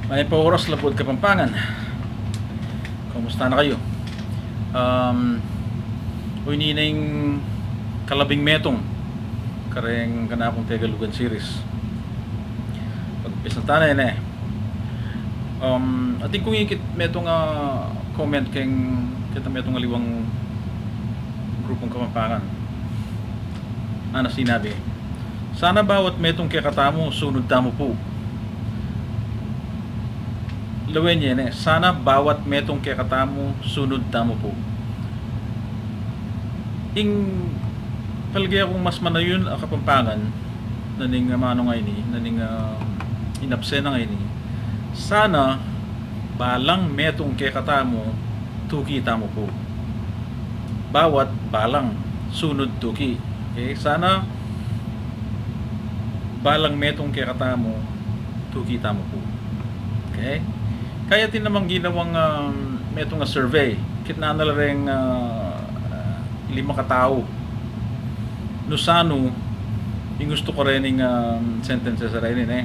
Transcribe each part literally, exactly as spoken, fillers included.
Mayap a oras, Labuad Kapampangan. Kumusta na kayu? Um, o, ini na ing kalabing metung kareng kanakung Tegalugan series. Pag-umpisa na tana, e. Um, atin kung ikit metung a comment keng, keta metung a liwang grupung Kapampangan. Ana sinabi, "Sana bawat metung kekatamu, sunud tamu pu." Lawen ye ne, "Sana bawat metung kekatamu, sunud tamu pu." Ing palage kung mas manayun a Kapampangan na ning, ah, manu ngeni, na ning, ah, inapse na ngeni, "Sana balang metung kekatamu, tuki tamu pu." Bawat, balang, sunud, tuki. Okay? "Sana balang metung kekatamu, tuki tamu pu." Okay? Kaya atin namang ginawang, um, metung a survey. Kitnan na la reng, ah, lima katau. Nung sanu, ing gustu karening, um, sentences a reni, e.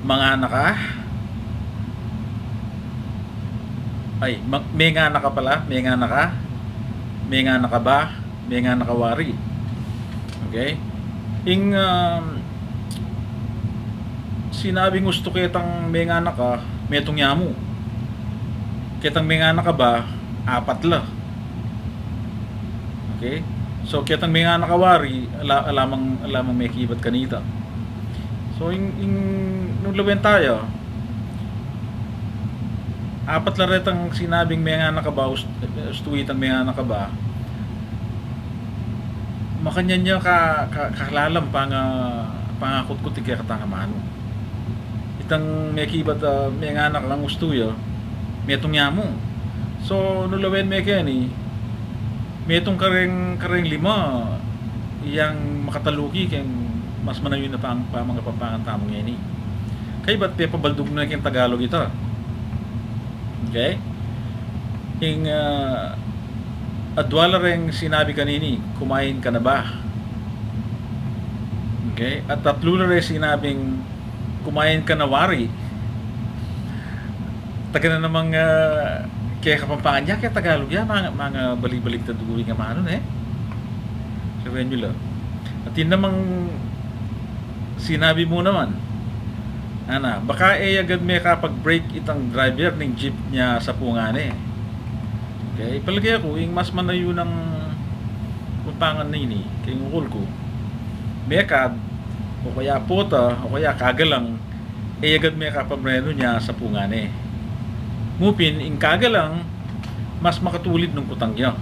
Mangana ka? Ay, ma-, mengana ka pala, mengana ka? Mengana ka ba? Mengana ka wari? Okay? Ing, um, sinabing gustu ketang mengana ka, metung ya mu. Ketang mengana ka ba, apat la. Okay? So, ketang mengana ka wari, ala, ala mang, ala mang mekibat kanita. So, ing, ing, nung lawen taya, apat la retang sinabing mengana ka ba, ust-, ustu itang mengana ka ba, makanyan ya ka, ka, kalalam panga, pangakutkut ing kekatang amanu. Itang mekibat a mengana ka ngan ustu ya, metung ya mu. So, nung lawen me keni, metung kareng, kareng lima, yang makataluki keng mas manayun a pang-, pamangapampangan tamu ngeni. Kaybat pepabaldug na keng Tagalog ita. Okay? Ing, ah, adua la reng sinabi kanini, "Kumain ka na ba?" Okay? At tatlu la reng sinabing, "Kumain ka na, wari." Taga na namang, ah, kaya Kapampangan ya, kaya Tagalog ya, manga, manga baligbaligtad uri nga manu, e. Sabian yu la. Atin namang sinabi mu naman, ana, "Baka e agad mekapag-brake itang driver ning jeep nia sapungan e." Okay, palage ku, ing mas manayun a Kapampangan ngeni, keng ukul ku, mekad, o kaya pota, o kaya kagalang, e agad mekapamrenu nia sapungan e. Mu pin, ing kagalang, mas makatulid nung kutang ya.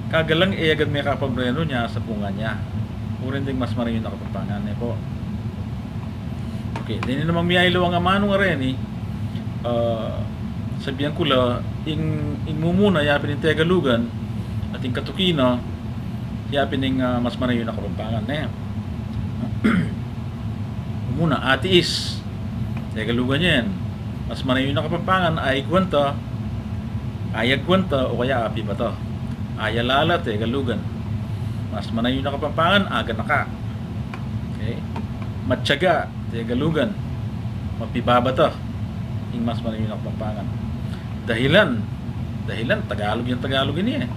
Kagalang e agad mekapamrenu nia sapungan ya. Uring deng mas manayun a Kapampangan, e pu. Okay, deni namang miyaliwang amanu nga reni, ah, sabian ku la, ing, ing mumuna, yapin ing Tegalugan, at ing katuki na, yapin ing, ah, mas manayun a Kapampangan, e. Muna, atiis. Tegalugan yan. Mas manayun a Kapampangan, ayagwan ta, ayagwan ta, o kaya api bata. Ayalala, Tegalugan. Mas manayun a Kapampangan, aganaka. Okay? Matiyaga, Tegalugan. Mapibabata. Ing mas manayun a Kapampangan. Dahilan. Dahilan, Tagalog yan, Tagalog ini e.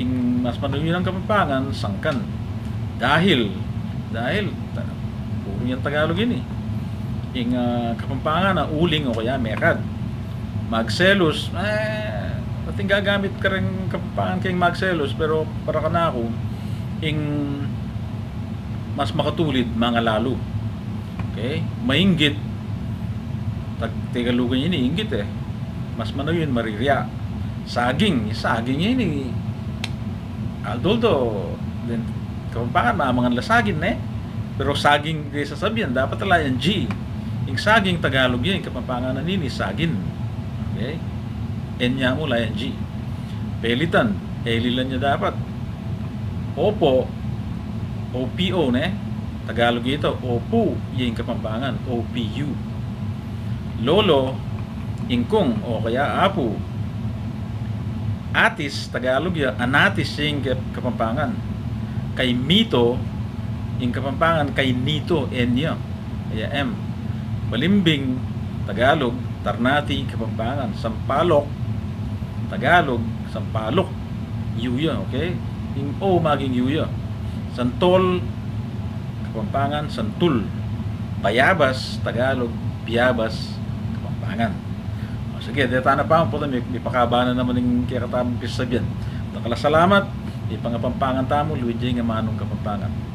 Ing mas manayun a Kapampangan, sangkan. Dahil, dahil, ta-, puru yan Tagalog ini. Ing, ah, Kapampangan a uling o kaya mekad. Magselos, e, atin gagamit kareng Kapampangan keng magselos, pero para kanaku, ing mas makatulid, mangalalu. Okay? Mainggit. Tag-, Tegalugan ini, inggit e. Mas manayun, mariria. Saging, saging ini. Although, deng Kapampangan, mamangan la saging, ne? Pero saging, deng sasabian, dapat ala yang G. Ing saging, Tagalog ya, ing Kapampangan na nini, sagin. Okay? N ya mu, ala yang G. Pelitan, elilan ya dapat. Opo, O P O, ne? Tagalog ya ita, opu, ya ing Kapampangan, O P U. Lolo, ingkung, o kaya apu. Atis, Tagalog ya, anatis, ya ing Kap-, Kapampangan. Kay Mito, ing Kapampangan, kay Nito, N ya, kaya M. Balimbing, Tagalog, Tarnati, Kapampangan. Sampalok, Tagalog, Sampalok, U ya, okay? Ing O maging U ya. Santol, Kapampangan, Santul. Bayabas, Tagalog, Biyabas, Kapampangan. O, sige, deta na pa, pota, mi, mipakaba na naman ing kekatamung pisasabian. Dakal a salamat, mipangapampangan tamu, luid ya ing amanung Kapampangan.